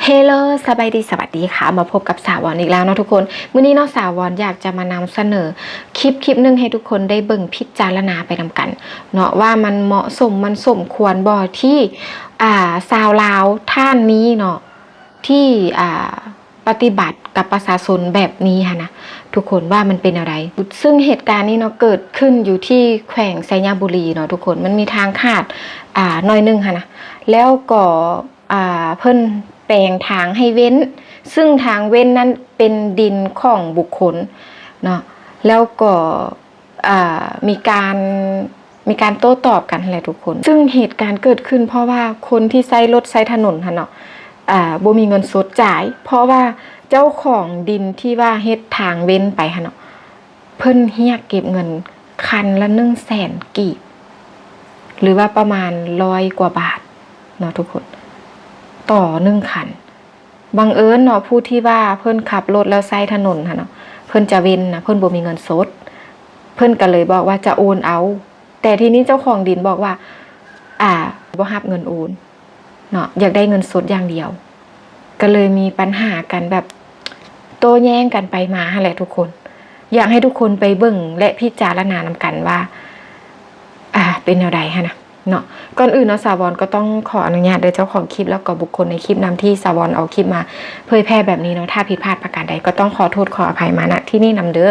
ເຮໂລ ສະບາຍດີ ສະຫວັດດີຄ່ະ ມາພົບກັບສາວອນອີກແລ້ວເນາະທຸກຄົນ. ມື້ນີ້ເນາະ ສາວອນຢາກຈະມານຳສະເໜີຄລິບ ຄລິບໜຶ່ງໃຫ້ທຸກຄົນໄດ້ເບິ່ງພິຈາລະນາໄປນຳກັນເນາະ ວ່າມັນເໝາະສົມ ມັນສົມຄວນບໍ່ ທີ່ ອ່າ ຊາວລາວທ່ານນີ້ເນາະ ທີ່ ອ່າ ປະຕິບັດກັບປະຊາຊົນແບບນີ້ຫັ້ນນະ ທຸກຄົນວ່າມັນເປັນແນວໃດ? ຊຶ່ງເຫດການນີ້ເນາະ ເກີດຂຶ້ນຢູ່ທີ່ແຂວງໄຊຍະບູລີເນາະທຸກຄົນ. ມັນມີທາງຂາດ ອ່າ ໜ້ອຍໜຶ່ງຫັ້ນນະ ແລ້ວກໍ ອ່າ ເພິ່ນແປງທາງໃຫ້ເວັ້ນ ຊຶ່ງທາງເວັ້ນນັ້ນເປັນດິນຂອງບຸກຄົນເນາະ ແລ້ວກໍ ອ່າ ມີການ ມີການໂຕ້ຕອບກັນຫັ້ນແຫຼະທຸກຄົນ. ຊຶ່ງເຫດການເກີດຂຶ້ນເພາະວ່າຄົນທີ່ໃຊ້ລົດໃຊ້ຖະໜົນຫັ້ນເນາະ ອ່າ ບໍ່ມີເງິນສົດຈ່າຍ ເພາະວ່າເຈົ້າຂອງດິນທີ່ວ່າເຮັດທາງເວັ້ນໄປຫັ້ນເນາະ ເພິ່ນຮຽກເກັບເງິນຄັນລະໜຶ່ງແສນກີບ ຫຼືວ່າປະມານຮ້ອຍກວ່າບາດເນາະທຸກຄົນ ຕໍ່ໜຶ່ງຄັນ. ບັງເອີນເນາະ ຜູ້ທີ່ວ່າເພິ່ນຂັບລົດແລ້ວໃຊ້ຖະໜົນຫັ້ນເນາະ ເພິ່ນຈະເວັ້ນນະ ເພິ່ນບໍ່ມີເງິນສົດ ເພິ່ນກໍເລີຍບອກວ່າຈະໂອນເອົາ. ແຕ່ທີນີ້ເຈົ້າຂອງດິນບອກວ່າ ອ່າ ບໍ່ຮັບເງິນໂອນເນາະ ຢາກໄດ້ເງິນສົດຢ່າງດຽວ ກໍເລີຍມີປັນຫາກັນ ແບບໂຕ້ແຍ້ງກັນໄປມາຫັ້ນແຫຼະທຸກຄົນ. ຢາກໃຫ້ທຸກຄົນໄປເບິ່ງ ແລະ ພິຈາລະນານຳກັນວ່າ ອ່າ ເປັນແນວໃດຫັ້ນນະເນາະ. ກ່ອນອື່ນເນາະ ສາວອນກໍຕ້ອງຂໍອະນຸຍາດເດີ ເຈົ້າຂອງຄລິບ ແລ້ວກໍບຸກຄົນໃນຄລິບນຳ ທີ່ສາວອນເອົາຄລິບມາເຜີຍແຜ່ແບບນີ້ເນາະ. ຖ້າຜິດພາດປະການໃດ ກໍຕ້ອງຂໍໂທດຂໍອະໄພມາ ນະ ທີ່ນີ້ນຳເດີ.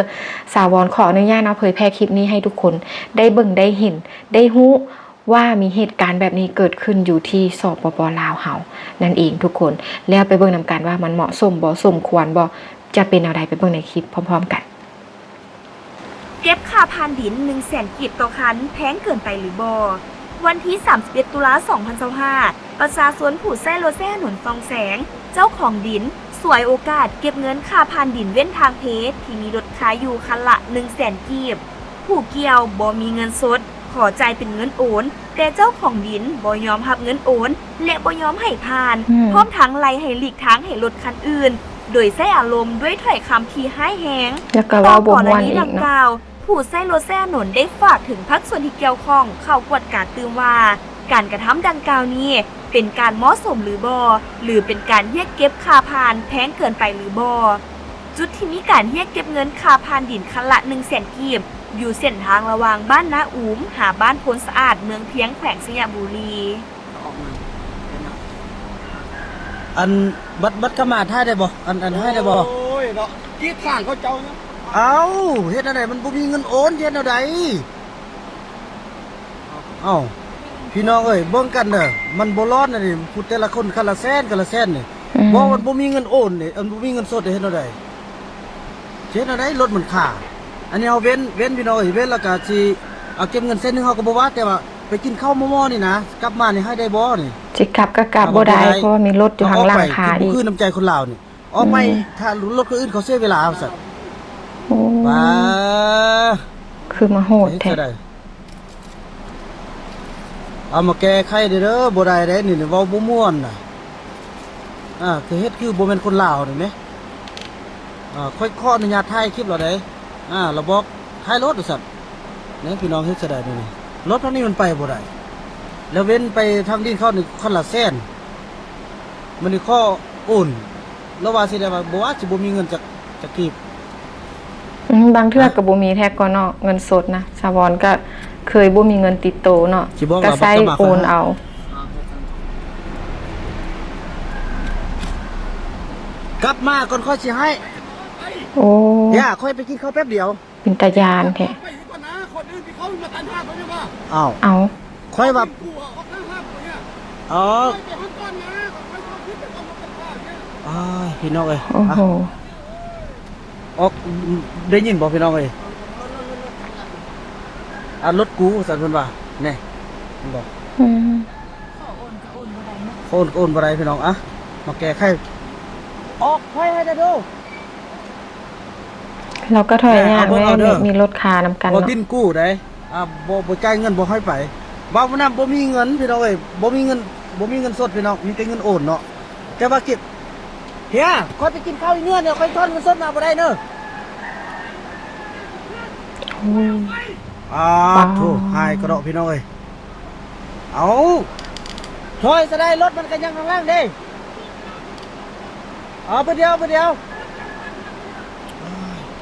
ສາວອນຂໍອະນຸຍາດເນາະ ເຜີຍແຜ່ຄລິບນີ້ໃຫ້ທຸກຄົນໄດ້ເບິ່ງ ໄດ້ເຫັນ ໄດ້ຮູ້ວ່າມີເຫດການແບບນີ້ເກີດຂຶ້ນຢູ່ທີ່ ສປປ ລາວ ເຮົານັ້ນເອງທຸກຄົນ. ແລ້ວໄປເບິ່ງນຳກັນວ່າມັນເໝາະສົມບໍ່ ສົມຄວນບໍ່ ຈະເປັນແນວໃດ ໄປເບິ່ງໃນຄລິບພ້ອມໆກັນ. ເກັບຄ່າຜ່ານດິນໜຶ່ງແສນກີບຕໍ່ຄັນ ແພງເກີນໄປຫຼືບໍ່? ວັນທີສາມສິບເອັດ ຕຸລາ ສອງພັນຊາວຫ້າ ປະຊາຊົນຜູ້ໃຊ້ລົດໃຊ້ຖະໜົນສ່ອງແສງ ເຈົ້າຂອງດິນ ສວຍໂອກາດເກັບເງິນຄ່າຜ່ານດິນເວັ້ນທາງເພ ທີ່ມີລົດຄາຢູ່ຄັນລະໜຶ່ງແສນກີບ. ຜູ້ກ່ຽວບໍ່ມີເງິນສົດ ຂໍຈ່າຍເປັນເງິນໂອນ, ແຕ່ເຈົ້າຂອງດິນບໍ່ຍອມຮັບເງິນໂອນ ແລະ ບໍ່ຍອມໃຫ້ຜ່ານ, ອືມ ພ້ອມທັງໄລ່ໃຫ້ຫຼີກທາງໃຫ້ລົດຄັນອື່ນ ໂດຍໃຊ້ອາລົມດ້ວຍຖ້ອຍຄຳທີ່ຮ້າຍແຮງ. ແລ້ວກໍເວົ້າບໍ່ມ່ວນອີກເນາະ. ຕໍ່ກໍລະນີດັ່ງກ່າວ, ຜູ້ໃຊ້ລົດໃຊ້ຖະໜົນໄດ້ຝາກເຖິງພາກສ່ວນທີ່ກ່ຽວຂ້ອງເຂົ້າກວດກາຕື່ມວ່າ ການກະທຳດັ່ງກ່າວນີ້ເປັນການເໝາະສົມຫຼືບໍ່ ຫຼື ເປັນການຮຽກເກັບຄ່າຜ່ານແພງເກີນໄປຫຼືບໍ່? ຈຸດທີ່ມີການຮຽກເກັບເງິນຄ່າຜ່ານດິນຄັນລະໜຶ່ງແສນກີບ ຢູ່ເສັ້ນທາງລະຫວ່າງບ້ານນາອູມ ຫາບ້ານໂພນສະອາດ ເມືອງພຽງ ແຂວງໄຊຍະບູລີ. ອັນ ບັດ ບັດກະມາຖ່າຍໄດ້ບໍ່? ອັນ ອັນ ຖ່າຍໄດ້ບໍ່? ໂອ້ຍເນາະ ກີດທາງເຂົາເຈົ້ານະ. ເອົ້າ ເຮັດແນວໃດ ມັນບໍ່ມີເງິນໂອນ ເຮັດແນວໃດ? ເອົ້າ ພີ່ນ້ອງເອີຍ ເບິ່ງກັນເດີ ມັນບໍ່ລອດນະນີ້ ຜູ້ແຕ່ລະຄົນຄັນລະແສນ ຄັນລະແສນນີ້ ອືມ ບໍ່ ມັນບໍ່ມີເງິນໂອນນີ້ ອັນບໍ່ມີເງິນສົດເຮັດແນວໃດ? ເຮັດແນວໃດ ລົດມັນຄາ. ອັນນີ້ເຮົາເວັ້ນ ເວັ້ນ ພີ່ນ້ອງເອີຍ ເວັ້ນແລ້ວກະຊິເອົາເກັບເງິນແສນໜຶ່ງ ເຮົາກໍບໍ່ວ່າ ແຕ່ວ່າໄປກິນເຂົ້າມໍ່ໆນີ້ນະ ກັບມານີ້ໃຫ້ໄດ້ບໍ່ນີ້? ຊິກັບກໍກັບບໍ່ໄດ້ ເພາະວ່າມີລົດຢູ່ທາງຫຼັງຄາອີກ ຄືບໍ່ຄືນ້ຳໃຈຄົນລາວນີ້. ອອກໄປ ອືມ ຖ້າລົດຄົນອື່ນເຂົາເສຍເວລາວ່າຊັ້ນ. ໂອ້ ວ້າ ຄືມາໂຫດແທ້. ເຮັດຈັ່ງໃດ ເອົາມາແກ້ໄຂເດີ ບໍ່ໄດ້ເດ້ນີ້ ເວົ້າບໍ່ມ່ວນນະ. ອ່າ ຄືເຮັດຄືບໍ່ແມ່ນຄົນລາວນີ້ແມ. ອ່າ ຂ້ອຍຂໍອະນຸຍາດຖ່າຍຄລິບລາວໄດ໋. ອ່າ ລາວບອກຖ່າຍລົດວ່າຊັ້ນ. ນີ້ພີ່ນ້ອງເຮັດຈັ່ງໃດນີ້ ລົດທາງນີ້ມັນໄປບໍ່ໄດ້ ແລ້ວເວັ້ນໄປທາງດິນເຂົານີ້ຄັນລະແສນ. ມື້ນີ້ຂໍໂອນ ລາວວ່າຊິໄດ້ວ່າ ບໍ່ວ່າຊິບໍ່ມີເງິນຈັກ ຈັກກີບ. ອືມ ບາງເທື່ອກໍບໍ່ມີແທ້ກໍເນາະ ເງິນສົດນະ. ສາວອນກໍເຄີຍບໍ່ມີເງິນຕິດໂຕເນາະ ກໍໃຊ້ໂອນເອົາ. ກັບມາກ່ອນຂ້ອຍຊິໃຫ້. ໂອ້ ຢ່າ ຂ້ອຍໄປກິນເຂົ້າແປັບດຽວ. ເປັນຕາຢ້ານແທ້. ອ້າວ ເອົ້າ ຂ້ອຍວ່າ ອໍ ອ້າຍ ພີ່ນ້ອງເອີຍ ໂອ້ໂຫ ອອກ ໄດ້ຍິນບໍ່ພີ່ນ້ອງເອີຍ? ອ່າ ລົດກູ ວ່າຊັ້ນເພິ່ນວ່າ ແນ່ ເຫັນບໍ່? ອືມ ໂອນກໍໂອນບໍ່ໄດ້ພີ່ນ້ອງ. ອ່ະ ມາແກ້ໄຂ ອອກ ຖອຍໃຫ້ແດ່ດູ. ລາວກໍຖອຍຍາກແດ່ ມີລົດຄານຳກັນເນາະ ບໍ່ດິນກູ້ໃດ໋. ອ່າ ບໍ່ ບໍ່ຈ່າຍເງິນ ບໍ່ໃຫ້ໄປ. ເວົ້ານຳ ບໍ່ມີເງິນພີ່ນ້ອງເອີຍ ບໍ່ມີເງິນ ບໍ່ມີເງິນສົດພີ່ນ້ອງ ມີແຕ່ເງິນໂອນເນາະ. ແຕ່ວ່າເກັບ ເຮຍ ຂ້ອຍໄປກິນເຂົ້າຢູ່ເໜືອນີ້ ຂ້ອຍຖອນເງິນສົດມາບໍ່ໄດ້ເນີ. ໂອ້ ອາ ໂທ້ ຫາຍກະເດາະພີ່ນ້ອງເອີຍ. ເອົ້າ ຖອຍຊະໄດ໋ ລົດມັນກໍຍັງຂ້າງຫຼັງເດ້. ເອົາ ໄປດຽວ ໄປດຽວ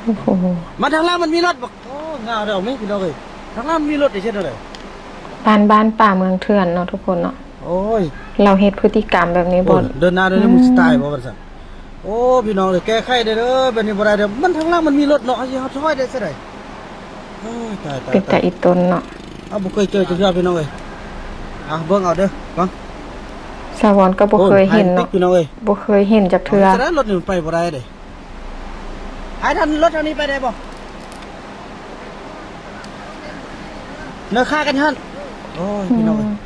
ໂອ້ໂຫ ມາທາງຫຼັງມັນມີລົດບັກ ໂອ້ ງາວດອກນີ້ພີ່ນ້ອງເອີຍ ທາງຫຼັງມັນມີລົດໄດ້ເຮັດແນວໃດ ບ້ານ ບ້ານປ່າເມືອງເຖື່ອນເນາະທຸກຄົນເນາະ. ໂອ້ຍ ລາວເຮັດພຶດຕິກຳແບບນີ້ບໍ່ ໂອ້ຍ ເດີນໜ້າເດີນນີ້ ອືມ ມຶງຊິຕາຍບໍ່ວ່າຊັ້ນ. ໂອ້ ພີ່ນ້ອງເອີຍ ແກ້ໄຂແດ່ເດີ ແບບນີ້ບໍ່ໄດ້ເດີ ມັນທາງຫຼັງມັນມີລົດເນາະ ເຮົາຊິເຮົາຖອຍໄດ້ຊະໃດ. ໂອ້ຍ ຕາຍ ຕາຍ ເປັນຕາອີ່ຕົນເນາະ ເຮົາບໍ່ເຄີຍເຈີຈັກເທື່ອພີ່ນ້ອງເອີຍ. ອ່ະ ເບິ່ງເອົາເດີ ຟັງ ສາວອນກໍບໍ່ເຄີຍເຫັນເນາະ ໂອ້ຍ ໄຮຕິກ ພີ່ນ້ອງເອີຍ ບໍ່ເຄີຍເຫັນຈັກເທື່ອ. ເອົາ ແຕ່ລົດນີ້ມັນໄປບໍ່ໄດ້ເດ້ ອ້າຍ ທາງລົດທາງນີ້ໄປໄດ້ບໍ່? ເນີ ຄາກັນຫັ້ນ ໂອ້ຍ ພີ່ນ້ອງເອີຍ ອືມ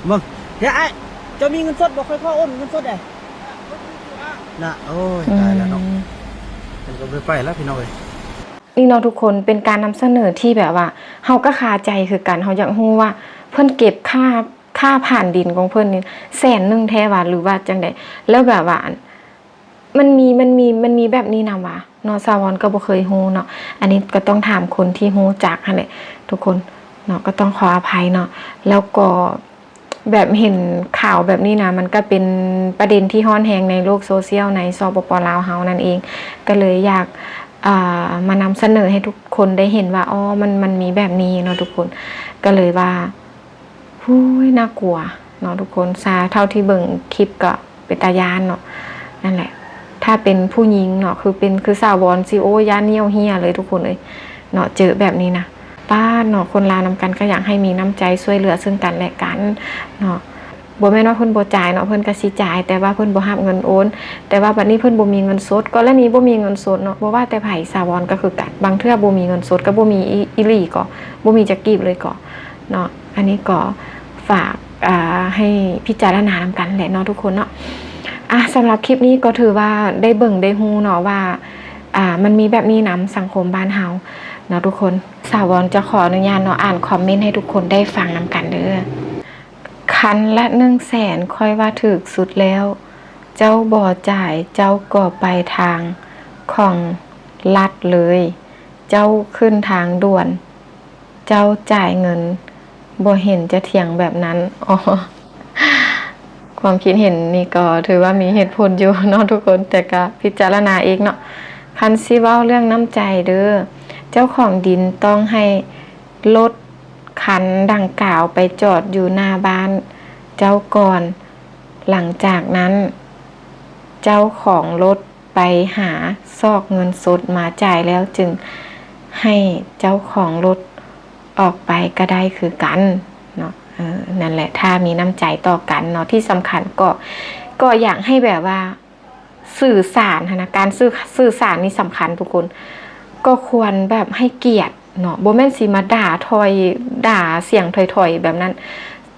ເບິ່ງ ເດ ອ້າຍ ເຈົ້າມີເງິນສົດບໍ່? ຂ້ອຍຂໍໂອນເງິນສົດແດ່ນະ. ໂອ້ຍ ອືມ ຕາຍແລ້ວເນາະ ເພິ່ນກໍບໍ່ໄດ້ໄປແລ້ວພີ່ນ້ອງເອີຍ. ນີ້ເນາະທຸກຄົນ ເປັນການນຳສະເໜີທີ່ແບບວ່າ ເຮົາກໍຄາໃຈຄືກັນ ເຮົາຢາກຮູ້ວ່າເພິ່ນເກັບຄ່າ ຄ່າຜ່ານດິນຂອງເພິ່ນນີ້ແສນໜຶ່ງແທ້ຫວາ ຫຼືວ່າຈັ່ງໃດ? ແລ້ວແບບວ່າ ອັນ ມັນມີ ມັນມີ ມັນມີແບບນີ້ນຳຫວາເນາະ ສາວອນກໍບໍ່ເຄີຍຮູ້ເນາະ. ອັນນີ້ກໍຕ້ອງຖາມຄົນທີ່ຮູ້ຈັກຫັ້ນແຫຼະທຸກຄົນເນາະ ກໍຕ້ອງຂໍອະໄພເນາະ. ແລ້ວກໍ ແບບເຫັນຂ່າວແບບນີ້ນະ ມັນກໍເປັນປະເດັນທີ່ຮ້ອນແຮງໃນໂລກໂຊຊຽວໃນ ສປປ ລາວ ເຮົານັ້ນເອງ ກໍເລີຍຢາກ ອ່າ ມານຳສະເໜີໃຫ້ທຸກຄົນໄດ້ເຫັນວ່າ ອໍ ມັນ ມັນມີແບບນີ້ເນາະທຸກຄົນ ກໍເລີຍວ່າ ໂອ້ຍ ໜ້າກົວເນາະທຸກຄົນ. ຊາ ເທົ່າທີ່ເບິ່ງຄລິບກໍເປັນຕາຢ້ານເນາະ ນັ້ນແຫຼະ ຖ້າເປັນຜູ້ຍິງເນາະ ຄືເປັນ ຄືສາວອນຊິ ໂອ້ຍ ຢ້ານຍ່ຽວເຫ້ຍເລີຍທຸກຄົນເອີຍເນາະ ເຈີແບບນີ້ນະ. ປ້າດເນາະ ຄົນລາວນຳກັນກໍຢາກໃຫ້ມີນ້ຳໃຈຊ່ວຍເຫຼືອຊຶ່ງກັນແລະກັນເນາະ. ບໍ່ແມ່ນວ່າເພິ່ນບໍ່ຈ່າຍເນາະ ເພິ່ນກໍຊິຈ່າຍ ແຕ່ວ່າເພິ່ນບໍ່ຮັບເງິນໂອນ. ແຕ່ວ່າບັດນີ້ເພິ່ນບໍ່ມີເງິນສົດ ກໍລະນີບໍ່ມີເງິນສົດເນາະ ບໍ່ວ່າແຕ່ໃຜ ສາວອນກໍຄືກັນ ບາງເທື່ອບໍ່ມີເງິນສົດກໍບໍ່ມີອີ່ ອີ່ຫຼີກໍບໍ່ມີຈັກກີບເລີຍກໍເນາະ. ອັນນີ້ກໍຝາກ ອ່າ ໃຫ້ພິຈາລະນານຳກັນແຫຼະເນາະທຸກຄົນເນາະ. ອ່າ ສຳລັບຄລິບນີ້ກໍຖືວ່າໄດ້ເບິ່ງໄດ້ຮູ້ເນາະວ່າ ອ່າ ມັນມີແບບນີ້ນຳສັງຄົມບ້ານເຮົາເນາະທຸກຄົນ. ສາວອນຈະຂໍອະນຸຍາດເນາະ ອ່ານຄອມເມັນໃຫ້ທຸກຄົນໄດ້ຟັງນຳກັນເດີ. ຄັນລະໜຶ່ງແສນ ຂ້ອຍວ່າຖືກສຸດແລ້ວ. ເຈົ້າບໍ່ຈ່າຍ ເຈົ້າກໍໄປທາງຂອງລັດເລີຍ. ເຈົ້າຂຶ້ນທາງດ່ວນ ເຈົ້າຈ່າຍເງິນ ບໍ່ເຫັນຈະຖຽງແບບນັ້ນ. ອໍ ຄວາມຄິດເຫັນນີ້ກໍຖືວ່າມີເຫດຜົນຢູ່ເນາະທຸກຄົນ ແຕ່ກະພິຈາລະນາເອງເນາະ. ຄັນຊິເວົ້າເລື່ອງນ້ຳໃຈເດີ ເຈົ້າຂອງດິນຕ້ອງໃຫ້ລົດຄັນດັ່ງກ່າວໄປຈອດຢູ່ໜ້າບ້ານເຈົ້າກ່ອນ. ຫຼັງຈາກນັ້ນ ເຈົ້າຂອງລົດ ໄປຫາຊອກເງິນສົດມາຈ່າຍແລ້ວຈຶ່ງໃຫ້ເຈົ້າຂອງລົດອອກໄປກໍໄດ້ຄືກັນເນາະ. ເອີ ນັ້ນແຫຼະ ຖ້າມີນ້ຳໃຈຕໍ່ກັນເນາະ ທີ່ສຳຄັນກໍ ກໍຢາກໃຫ້ແບບວ່າສື່ສານຫັ້ນນະ ການສື່ ສື່ສານນີ້ສຳຄັນທຸກຄົນ ກໍຄວນແບບໃຫ້ກຽດ ເນາະ ບໍ່ແມ່ນຊິມາດ່າຖອຍ ດ່າສຽງຖອຍໆແບບນັ້ນ.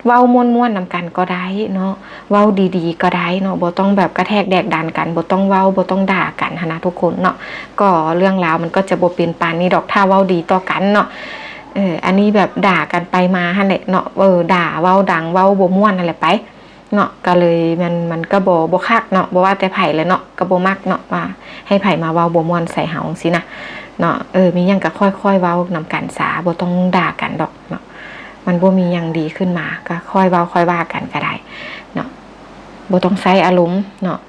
ເວົ້າມ່ວນໆນຳກັນກໍໄດ້ເນາະ ເວົ້າດີໆກໍໄດ້ເນາະ ບໍ່ຕ້ອງແບບກະແທກແດກດັນກັນ ບໍ່ຕ້ອງເວົ້າ ບໍ່ຕ້ອງດ່າກັນຫັ້ນນະທຸກຄົນເນາະ. ກໍເລື່ອງລາວມັນກໍຈະບໍ່ເປັນປານນີ້ດອກ ຖ້າເວົ້າດີຕໍ່ກັນເນາະ. ເອີ ອັນນີ້ແບບດ່າກັນໄປມາຫັ້ນແຫຼະເນາະ ເອີ ດ່າ ເວົ້າດັງ ເວົ້າບໍ່ມ່ວນຫັ້ນແຫຼະໄປ ເນາະ ກໍເລີຍມັນ ມັນກໍບໍ່ ບໍ່ຄັກເນາະ ບໍ່ວ່າແຕ່ໃຜແຫຼະເນາະ ກໍບໍ່ມັກເນາະ ວ່າໃຫ້ໃຜມາເວົ້າບໍ່ມ່ວນໃສ່ເຮົາຈັ່ງຊີ້ນະເນາະ. ເອີ ມີຫຍັງກໍຄ່ອຍໆເວົ້ານຳກັນຊາ ບໍ່ຕ້ອງດ່າກັນດອກເນາະ ມັນບໍ່ມີຫຍັງດີຂຶ້ນມາ ກໍຄ່ອຍເວົ້າຄ່ອຍວ່າກັນກໍໄດ້ເນາະ ບໍ່ຕ້ອງໃຊ້ອາລົມເນາະ.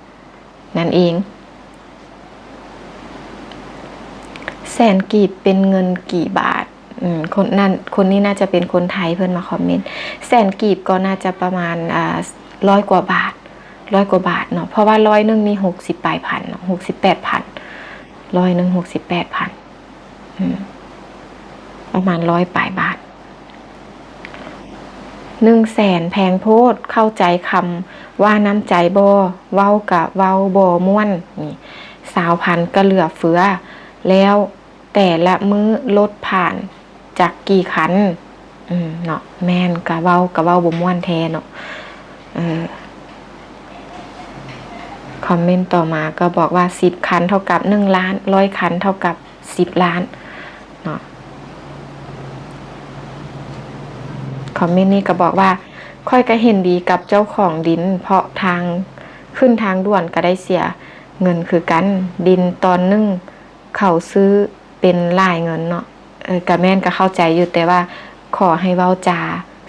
ນັ້ນເອງ. ແສນກີບເປັນເງິນກີ່ບາດ? ອືມ ຄົນນັ້ນ ຄົນນີ້ໜ້າຈະເປັນຄົນໄທ ເພິ່ນມາຄອມເມັນ. ແສນກີບກໍໜ້າຈະປະມານ ອ່າ ຮ້ອຍກວ່າບາດ ຮ້ອຍກວ່າບາດເນາະ ເພາະວ່າຮ້ອຍໜຶ່ງນີ້ຫົກສິບປາຍພັນເນາະ ຫົກສິບແປດພັນ ຮ້ອຍໜຶ່ງຫົກສິບແປດພັນ ອືມ ປະມານຮ້ອຍປາຍບາດ. ໜຶ່ງແສນແພງໂພດ ເຂົ້າໃຈຄຳວ່ານ້ຳໃຈບໍ່? ເວົ້າກະເວົ້າບໍ່ມ່ວນ ນີ້ ຊາວພັນກະເຫຼືອເຟືອ ແລ້ວແຕ່ລະມື້ລົດຜ່ານຈັກກີ່ຄັນ? ອືມ ເນາະ ແມ່ນ ກະເວົ້າ ກະເວົ້າບໍ່ມ່ວນແທ້ເນາະ. ເອີ ຄອມເມັນຕໍ່ມາກໍບອກວ່າ ສິບຄັນເທົ່າກັບໜຶ່ງລ້ານ ຮ້ອຍຄັນເທົ່າກັບ ສິບລ້ານເນາະ. ຄອມເມັນນີ້ກໍບອກວ່າ ຂ້ອຍກໍເຫັນດີກັບເຈົ້າຂອງດິນ ເພາະທາງ ຂຶ້ນທາງດ່ວນກໍໄດ້ເສຍເງິນຄືກັນ ດິນຕອນໜຶ່ງເຂົາຊື້ເປັນຫຼາຍເງິນເນາະ. ເອີ ກະແມ່ນ ກະເຂົ້າໃຈຢູ່ ແຕ່ວ່າຂໍໃຫ້ເວົ້າຈາ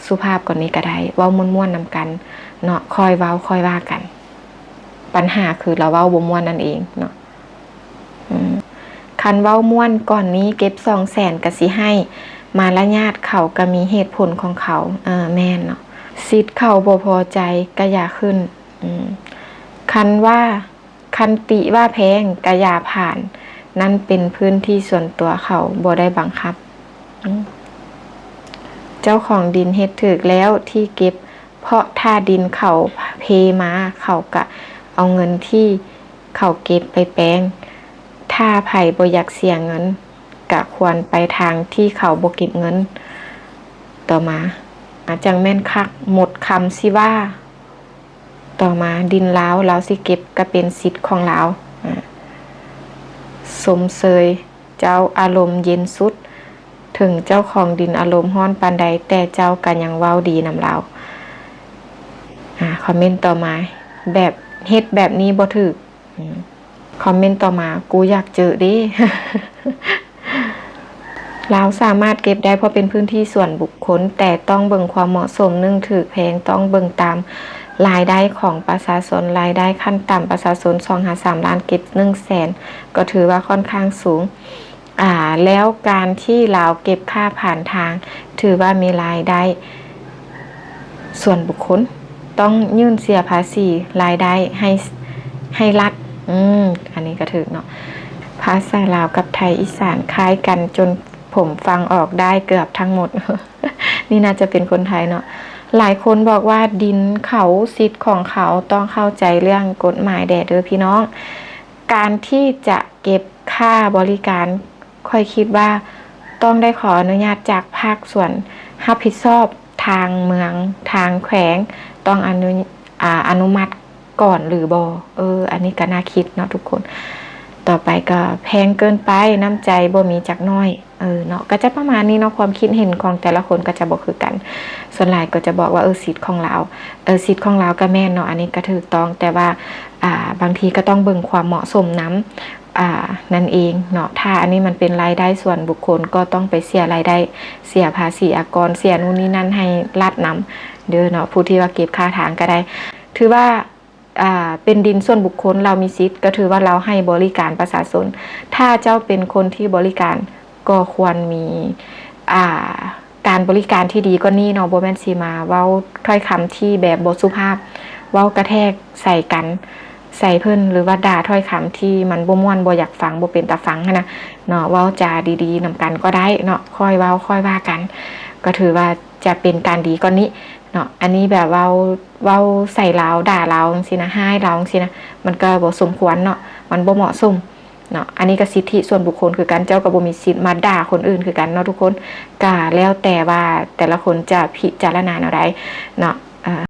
ສຸພາບກວ່ານີ້ກະໄດ້ ເວົ້າມ່ວນໆນຳກັນເນາະ ຄ່ອຍເວົ້າຄ່ອຍວ່າກັນໄປ ບັນຫາຄືລາວເວົ້າບໍ່ມ່ວນນັ້ນເອງເນາະ. ອືມ ຄັນເວົ້າມ່ວນກ່ອນນີ້ເກັບສອງແສນກະຊິໃຫ້ ມາລະຍາດເຂົາກະມີເຫດຜົນຂອງເຂົາ. ເອີ ແມ່ນເນາະ ສິດເຂົາບໍ່ພໍໃຈກະຢ່າຂຶ້ນ. ອືມ ຄັນວ່າ ຄັນຕິວ່າແພງກະຢ່າຜ່ານ ນັ້ນເປັນພື້ນທີ່ສ່ວນຕົວເຂົາ ບໍ່ໄດ້ບັງຄັບ. ອືມ ເຈົ້າຂອງດິນເຮັດຖືກແລ້ວທີ່ເກັບ ເພາະຖ້າດິນເຂົາເພມາ ເຂົາກະເອົາເງິນທີ່ເຂົາເກັບໄປແປງ. ຖ້າໃຜບໍ່ຢາກເສຍເງິນ ກະຄວນໄປທາງທີ່ເຂົາບໍ່ເກັບເງິນ. ຕໍ່ມາ ອາ ຈັ່ງແມ່ນຄັກ ໝົດຄຳຊິວ່າ. ຕໍ່ມາ ດິນລາວ ລາວຊິເກັບກະເປັນສິດຂອງລາວ. ອາ ຊົມເຊີຍເຈົ້າອາລົມເຢັນສຸດ ເຖິງເຈົ້າຂອງດິນອາລົມຮ້ອນປານໃດ ແຕ່ເຈົ້າກະຍັງເວົ້າດີນຳລາວ. ອາ ຄອມເມັນຕໍ່ມາ ແບບ ເຮັດແບບນີ້ບໍ່ຖືກ. ອືມ ຄອມເມັນຕໍ່ມາ ກູຢາກເຈີເດ້. ລາວສາມາດເກັບໄດ້ເພາະເປັນພື້ນທີ່ສ່ວນບຸກຄົນ ແຕ່ຕ້ອງເບິ່ງຄວາມເໝາະສົມ ໜຶ່ງ ຖືກແພງ ຕ້ອງເບິ່ງຕາມລາຍໄດ້ຂອງປະຊາຊົນ. ລາຍໄດ້ຂັ້ນຕ່ຳປະຊາຊົນສອງຫາສາມລ້ານ ເກັບໜຶ່ງແສນ ກໍຖືວ່າຂ້ອນຂ້າງສູງ. ອາ ແລ້ວການທີ່ລາວເກັບຄ່າຜ່ານທາງ ຖືວ່າມີລາຍໄດ້ສ່ວນບຸກຄົນ ຕ້ອງຍື່ນເສຍພາສີລາຍໄດ້ໃຫ້ ໃຫ້ລັດ. ອືມ ອັນນີ້ກະຖືກເນາະ. ພາສາລາວກັບໄທອີສານຄ້າຍກັນຈົນຜົມຟັງອອກໄດ້ເກືອບທັງໝົດ. ນີ້ໜ້າຈະເປັນຄົນໄທເນາະ. ຫຼາຍຄົນບອກວ່າດິນເຂົາ ສິດຂອງເຂົາ ຕ້ອງເຂົ້າໃຈເລື່ອງກົດໝາຍແດ່ເດີພີ່ນ້ອງ. ການທີ່ຈະເກັບຄ່າບໍລິການ ຂ້ອຍຄິດວ່າຕ້ອງໄດ້ຂໍອະນຸຍາດຈາກພາກສ່ວນຮັບຜິດຊອບ ທາງເມືອງ ທາງແຂວງ ຕ້ອງອະນຸ ອາ ອະນຸມັດກ່ອນຫຼືບໍ່. ເອີ ອັນນີ້ກະໜ້າຄິດເນາະທຸກຄົນ. ຕໍ່ໄປກະແພງເກີນໄປ ນ້ຳໃຈບໍ່ມີຈັກໜ້ອຍ. ເອີ ເນາະ ກະຈະປະມານນີ້ເນາະ ຄວາມຄິດເຫັນຂອງແຕ່ລະຄົນກະຈະບໍ່ຄືກັນ. ສ່ວນຫຼາຍກໍຈະບອກວ່າ ເອີ ສິດຂອງລາວ ເອີ ສິດຂອງລາວກະແມ່ນເນາະ ອັນນີ້ກະຖືກຕ້ອງ ແຕ່ວ່າ ອາ ບາງທີກະຕ້ອງເບິ່ງຄວາມເໝາະສົມນຳ ອາ ນັ້ນເອງເນາະ. ຖ້າອັນນີ້ມັນເປັນລາຍໄດ້ສ່ວນບຸກຄົນ ກໍຕ້ອງໄປເສຍລາຍໄດ້ ເສຍພາສີອາກອນ ເສຍນູ່ນນີ້ນັ້ນໃຫ້ລັດນຳເດີເນາະ ຜູ້ທີ່ວ່າເກັບຄ່າທາງກະໄດ້. ຖືວ່າ ອາ ເປັນດິນສ່ວນບຸກຄົນ ລາວມີສິດ ກະຖືວ່າລາວໃຫ້ບໍລິການປະຊາຊົນ. ຖ້າເຈົ້າເປັນຄົນທີ່ບໍລິການ ກໍຄວນມີ ອາ ການບໍລິການທີ່ດີກວ່ານີ້ເນາະ ບໍ່ແມ່ນຊິມາເວົ້າຖ້ອຍຄຳທີ່ແບບບໍ່ສຸພາບ ເວົ້າກະແທກໃສ່ກັນ ໃສ່ເພິ່ນ ຫຼືວ່າດ່າຖ້ອຍຄຳທີ່ມັນບໍ່ມ່ວນ ບໍ່ຢາກຟັງ ບໍ່ເປັນຕາຟັງຫັ້ນນະເນາະ. ເວົ້າຈາດີໆນຳກັນກໍໄດ້ເນາະ ຄ່ອຍເວົ້າຄ່ອຍວ່າກັນ ກໍຖືວ່າຈະເປັນການດີກວ່ານີ້ເນາະ. ອັນນີ້ແບບເວົ້າ ເວົ້າໃສ່ລາວ ດ່າລາວຈັ່ງຊີ້ນະ ຮ້າຍລາວຈັ່ງຊີ້ນະ ມັນກໍບໍ່ສົມຄວນເນາະ ມັນບໍ່ເໝາະສົມເນາະ. ອັນນີ້ກໍສິດທິສ່ວນບຸກຄົນຄືກັນ ເຈົ້າກໍບໍ່ມີສິດມາດ່າຄົນອື່ນຄືກັນເນາະທຸກຄົນ. ກະແລ້ວແຕ່ວ່າແຕ່ລະຄົນຈະພິຈາລະນາແນວໃດເນາະ.